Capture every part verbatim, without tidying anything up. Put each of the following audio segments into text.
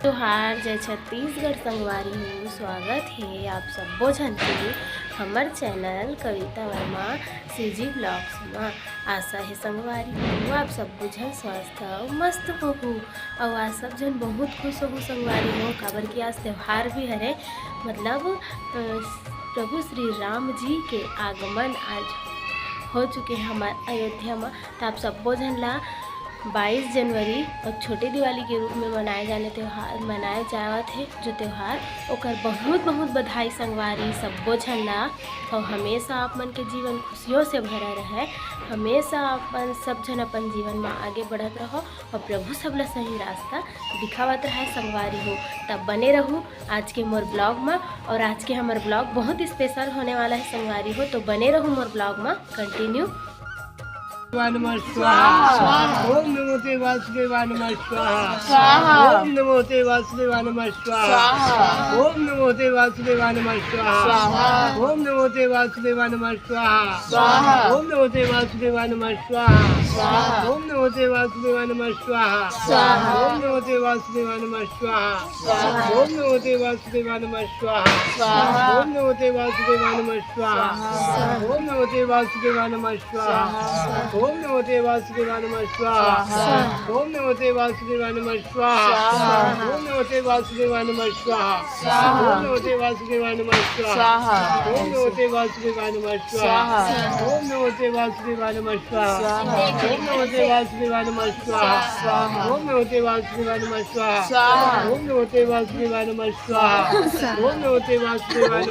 जोहार, जय छत्तीसगढ़ संगवारी हो। स्वागत हे आप सब्बो झन के हमर चैनल कविता वर्मा सीजी व्लॉग्स म। आशा हे संगवारी हो आप सब्बो झन स्वस्थ अउ मस्त होहू, अउ आज सब झन बहुत खुश होहू संगवारी हो, काबर कि आज त्योहार भी हरे, मतलब, अ, प्रभु श्री राम जी के आगमन आज हो चुके हे हमर अयोध्या म। त आप सब्बो झन ला बाईस जनवरी अउ छोटे दिवाली के रूप में मनाए जाने त्योहार, मनाए जावत हे जो त्योहार, ओकर बहुत बहुत बधाई संगवारी सब्बो झन ला। अउ हमेशा आप मन के जीवन खुशियों से भरा रहे, हमेशा अपन सब झन अपन जीवन में आगे बढ़त रहो अउ प्रभु सब ला सही रास्ता दिखावत रहे संगवारी हो। तब बने रहू आज के मोर ब्लॉग में। और आज के हमर ब्लॉग बहुत स्पेशल होने वाला है संगवारी हो, तो बने रहू मोर ब्लॉग में कंटिन्यू। नमः स्वाहा। ओम नमो ते वासुदेवाय नमः स्वाहा। स्वाहा। ओम नमो ते वासुदेवाय नमः स्वाहा। स्वाहा। ओम नमो ते वासुदेवाय नमः स्वाहा। स्वाहा। ओम नमो ते वासुदेवाय नमः स्वाहा। स्वाहा। ओम नमो ते वासुदेवाय नमः स्वाहा। स्वाहा। ओम नमो ते वासुदेवाय नमः स्वाहा। स्वाहा। ओम नमो ते वासुदेवाय नमः स्वाहा। स्वाहा। ओम नमो ते वासुदेवाय नमः स्वाहा। स्वाहा। ओम नमो ते वासुदेवाय नमः स्वाहा। स्वाहा। ओम नमो ते वासुदेवाय नमः स्वाहा। स्वाहा। ओम नमो ते वासुदेवाय नमः स्वाहा। स्वाहा। ओम नमो ते वासुदेवाय नमः स्वाहा। स्वाहा। ओम नमो ते वासुदेवाय नमः स्वाहा। स्वाहा। ओम नमो ते वासुदेवाय नमः स्वाहा। स्वाहा। ओम नमो ते वासुदेवाय नमः स्वाहा। स्वाहा। ओम नमो ते वासुदेवाय नमः स्वाहा। स्वाहा। ओम नमो ते वासुदेवाय नमः स्वाहा। स्वाहा। ओम नमो ते वासुदेवाय नमः स्वाहा। स्वाहा। ओम नमो ते वासुदेवाय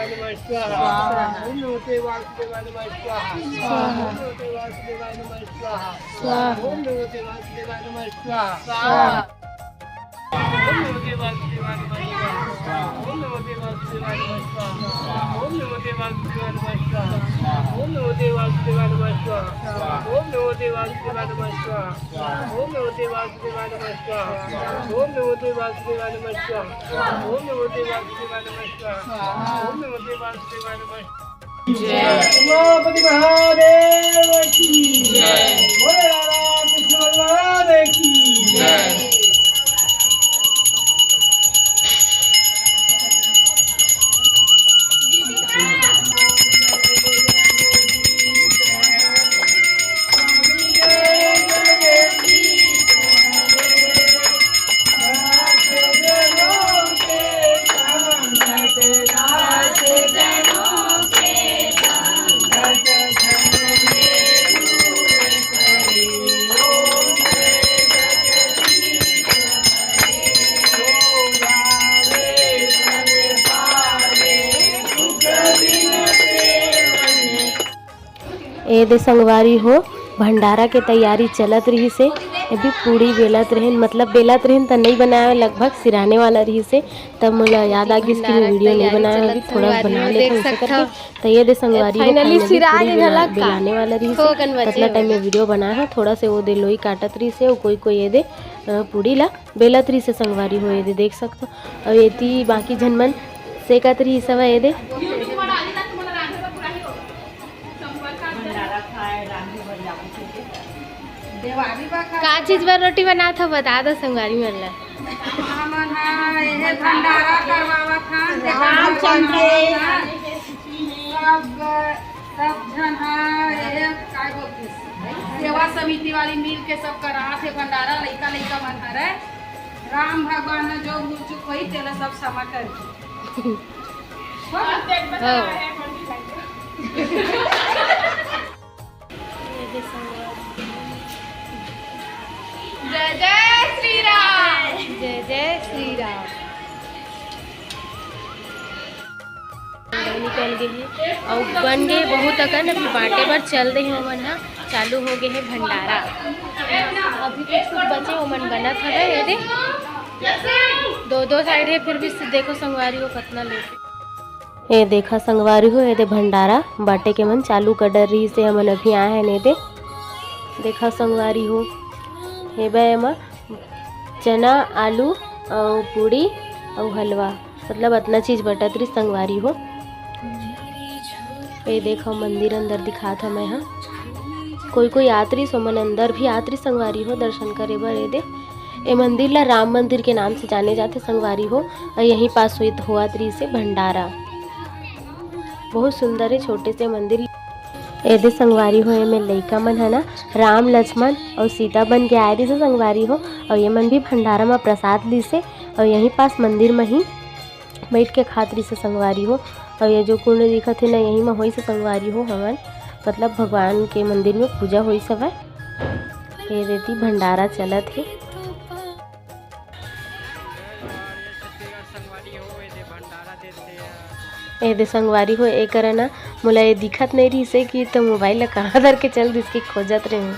नमः स्वाहा। ओम नमो ते वासुदेवाय नमः स्वाहा। ओम नमो ते वासुदेवाय नमः स्वाहा। स्वाहा। ओम नमो ते वासुदेवाय नमः स्वाहा। स्वाहा। ओम नमो ते वासुदेवाय नमः स्वाहा। स्वाहा। ओम नमो ते वासुदेवाय नमः स्वाहा। स्वाहा। ओम नमो ते वासुदेवाय नमः स्वाहा। ओम नमो ते वासुदेवाय नमः स्वाहा। ओम नमो ते वासुदेवाय नमः स्वाहा। ओम नमो ते वासुदेवाय नमः स्वाहा। ओम नमो ते वासुदेवाय नमः स्वाहा। ओम नमो ते वासुदेवाय नमः स्वाहा। ओम नमो ते वासुदेवाय नमः स्वाहा। ओम नमो ते वासुदेवाय नमः स्वाहा। ओम नमो ते वासुदेवाय नमः स्वाहा। जय। उमापति महादेव की जय। भोले बाबा कृष्ण भगवान की जय। ए दे संगवारी हो, भंडारा के तैयारी चलत रहिस हे। अभी पूड़ी बेलत रहिन, मतलब बेलत रहिन त नइ बनावे, लगभग सिराने वाला रहिस हे। तब मोला याद आ गिस कि मैं वीडियो नइ बनाए हंव, अभी थोड़ा बना लेथंव, ऐसे करके। त ये दे संगवारी हो, finally पूड़ी बेला-, बेलाने वाला रहिस हे। अतना टाइम में वीडियो बनाए हंव, थोड़ा से वो दे लोई काटत रहिस हे, कोई कोई ये दे, अ, पूड़ी ला बेलत रहिस हे संगवारी हो, ये दे देख सकथो। अउ एती बाकी झन मन सेकत रहिस हवय, ये दे। का चीज बर रोटी बनात हव, बता दो संगवारी मन ला। हमन हा एहे भंडारा करवावत हन, रामचंद्र। सब, सब झन हा एहे काय बोलथे, सेवा समिति वाली मिल के सब करात हे भंडारा, लइका लइका मन हरे। राम भगवान ने जो भूल चूक होई तेला सब क्षमा करही। हाँ। जय जय श्री राम। जय जय श्री राम। निकल गे हे अउ बन गे बहुत अकन। अभी बांटे बर चल दे हे ओमन ह। चालू हो गे हे भंडारा। अभी कुछ कुछ बचे, ओमन बनत हवे। ये दे दो दो साइड हे, फिर भी देखो संगवारी हो कतना लेट। ये देखा संगवारी हो, ये दे भंडारा बांटे के मन चालू कर डर रही से हमन अभी आए हैं। ये दे देखा संगवारी हो, ये बे एमा चना, आलू अउ पूड़ी अउ हलवा, मतलब अतना चीज बटत रही संगवारी हो। ये देखो मंदिर अंदर दिखात हव मैं हा। कोई कोई आत रिहिस, ओमन अंदर भी आत रिहिस संगवारी हो दर्शन करे बर। ए दे, ए मंदिर ला राम मंदिर के नाम से जाने जाथे संगवारी हो। अउ यहीं पास होइत, होवत रिहिसे भंडारा। बहुत सुंदर हे छोटे से मंदिर। ए दे संगवारी हो, एमे लइका मन ह ना राम, लक्ष्मण अउ सीता बन के आए रिहिसे संगवारी हो। अउ ये मन भी भंडारा म प्रसाद लिसे अउ यहीं पास मंदिर म ही बइठ के खात रिहिसे संगवारी हो। अउ ये जो कुंड दिखत हे ना, यहीं म होइसे संगवारी हो, हमन मतलब भगवान के मंदिर में पूजा होइस हवय। ये रेती भंडारा चलत हे। ए दे संगवारी हो, ए करा ना मोला ये दिखत नइ रिहिसे कि त मोबाइल ला कहाँ धर के चल दिस कि खोजत रहे।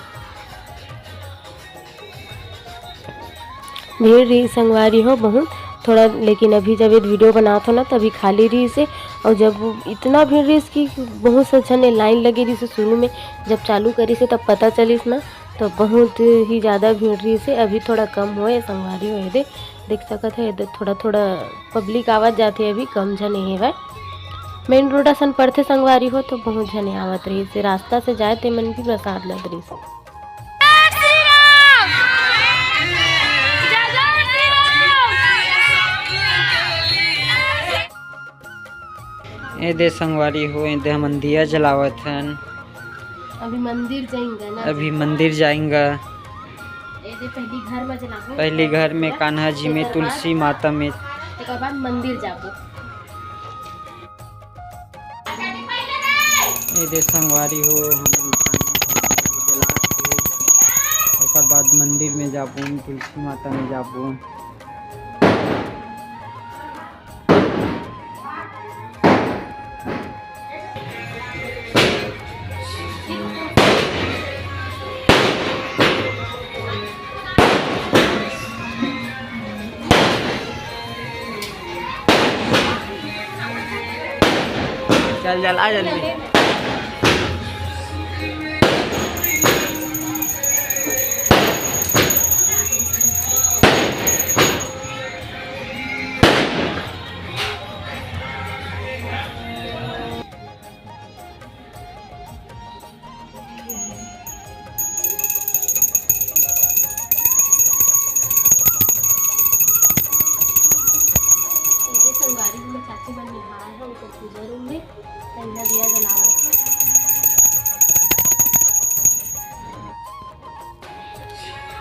भीड़ रिहिस संगवारी हो बहुत थोड़ा, लेकिन अभी जब ये वीडियो बनात हो ना, तभी खाली रिहिसे। अउ जब इतना भीड़ रिहिस कि बहुत से झन लाइन लगे रिहिसे शुरू में, जब चालू करिसे तब पता चलिस ना, तो बहुत ही ज़्यादा भीड़ रिहिसे। अभी थोड़ा कम होए संगवारी हो, ए दे देख सकत हे, ए दे थोड़ा थोड़ा पब्लिक आवत जाथे, अभी कम झन हेवय। मेन रोड असन पड़थे संगवारी हो, तो बहुत झन आवत रिहिसे, रास्ता से जाए ते मन भी प्रसाद लद रिहिसे। ए दे संगवारी हो, ए दे हमन दिया जलावत हन। अभी मंदिर जाएंगे ना। अभी मंदिर जाएंगे। ए दे पहली घर में जलाबो। पहली घर में, कान्हा जी में, तेकर बाद, तुलसी माता में। तेकर बाद मंदिर जाबो। ए दे संगवारी हो, हम जला के ओकर बाद मंदिर में जाबो, तुलसी माता में जाबो। चल, चल, आ जल्दी। ये संगवारी जी में चाची मन निहार है, ऊपर पूजा रूम में, तो इहाँ दिया जलावत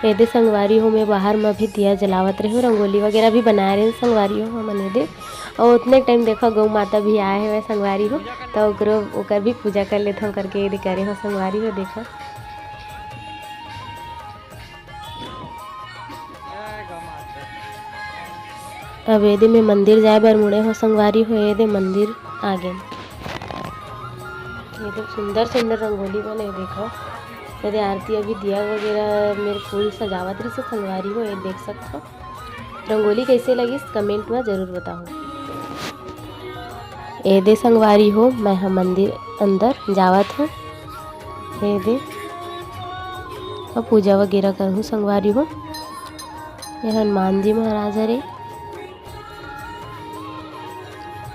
है। एदे संगवारी हो, मैं बाहर म भी दिया जलावत रहे हो, रंगोली वगैरह भी बनाए रहे हो संगवारी हो हमन एदे। और उतने टाइम देखो गौ माता भी आए हुए संगवारी हो, तो ओकरो, ओकर भी पूजा कर लेथन करके एदे करे हो संगवारी हो। देखो अब एदे में मंदिर जाए बर मुड़े हो संगवारी हो, एदे मंदिर आगे। एकदम सुंदर सुंदर रंगोली बने हे, देखो। एदे आरती अभी दिया वगैरह मेर फूल सजावत रहिसे संगवारी हो, ये देख सकथो। रंगोली कैसे लगिस, comment में जरूर बताओ। एदे संगवारी हो, मैं ह मंदिर अंदर जावत हूँ। एदे, अब पूजा वगैरह करहूँ संगवारी हो। ये हनुमान जी महाराज हरे।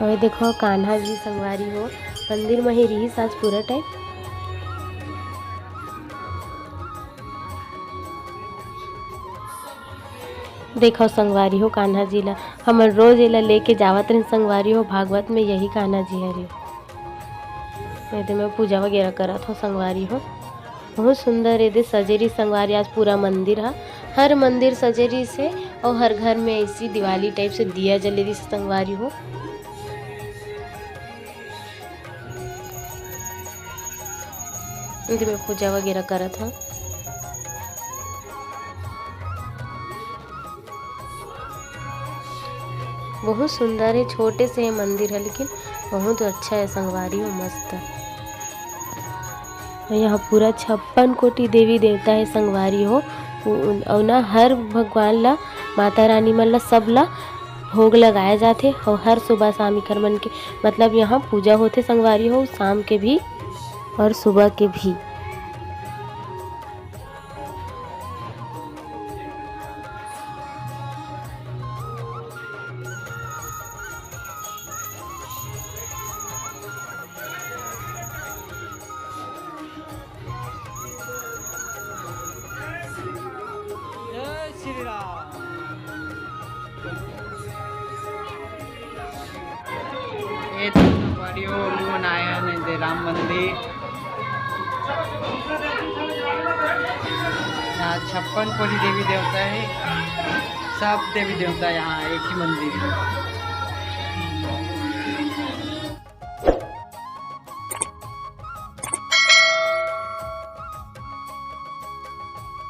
अउ ये देखो कान्हा जी संगवारी हो, मंदिर म ही रिहिस आज पूरा टाइम। देखो संगवारी हो कान्हा जी ला, हमन रोज एला लेके जावत रहिन संगवारी हो, भागवत में यही कान्हा जी हरे। एदे मैं पूजा वगैरह करत हो संगवारी हो। बहुत सुंदर एदे सजे रिहिस संगवारी, आज पूरा मंदिर ह, हर मंदिर सजे रिहिसे अउ हर घर में ऐसी दिवाली type से दिया जले रिहिसे संगवारी हो। एदे में पूजा वगैरह करत हव। बहुत सुंदर हे, छोटे से हे मंदिर ह, लेकिन बहुत अच्छा हे संगवारी हो, मस्त। अउ यहाँ पूरा छप्पन कोटि देवी देवता हे संगवारी हो। उ-, अउ ना हर भगवान ला, माता रानी मन ला, सब ला भोग लगाए जाथे। अउ हर सुबह शाम इकर मन के, मतलब यहाँ पूजा होथे संगवारी हो, शाम के भी और सुबह के भी। ये देखो, बड़ी हो, अभी बनाया है दे राम मंदिर। यहाँ छप्पन कोटी देवी देवता है, सब देवी देवता यहाँ एक ही मंदिर है।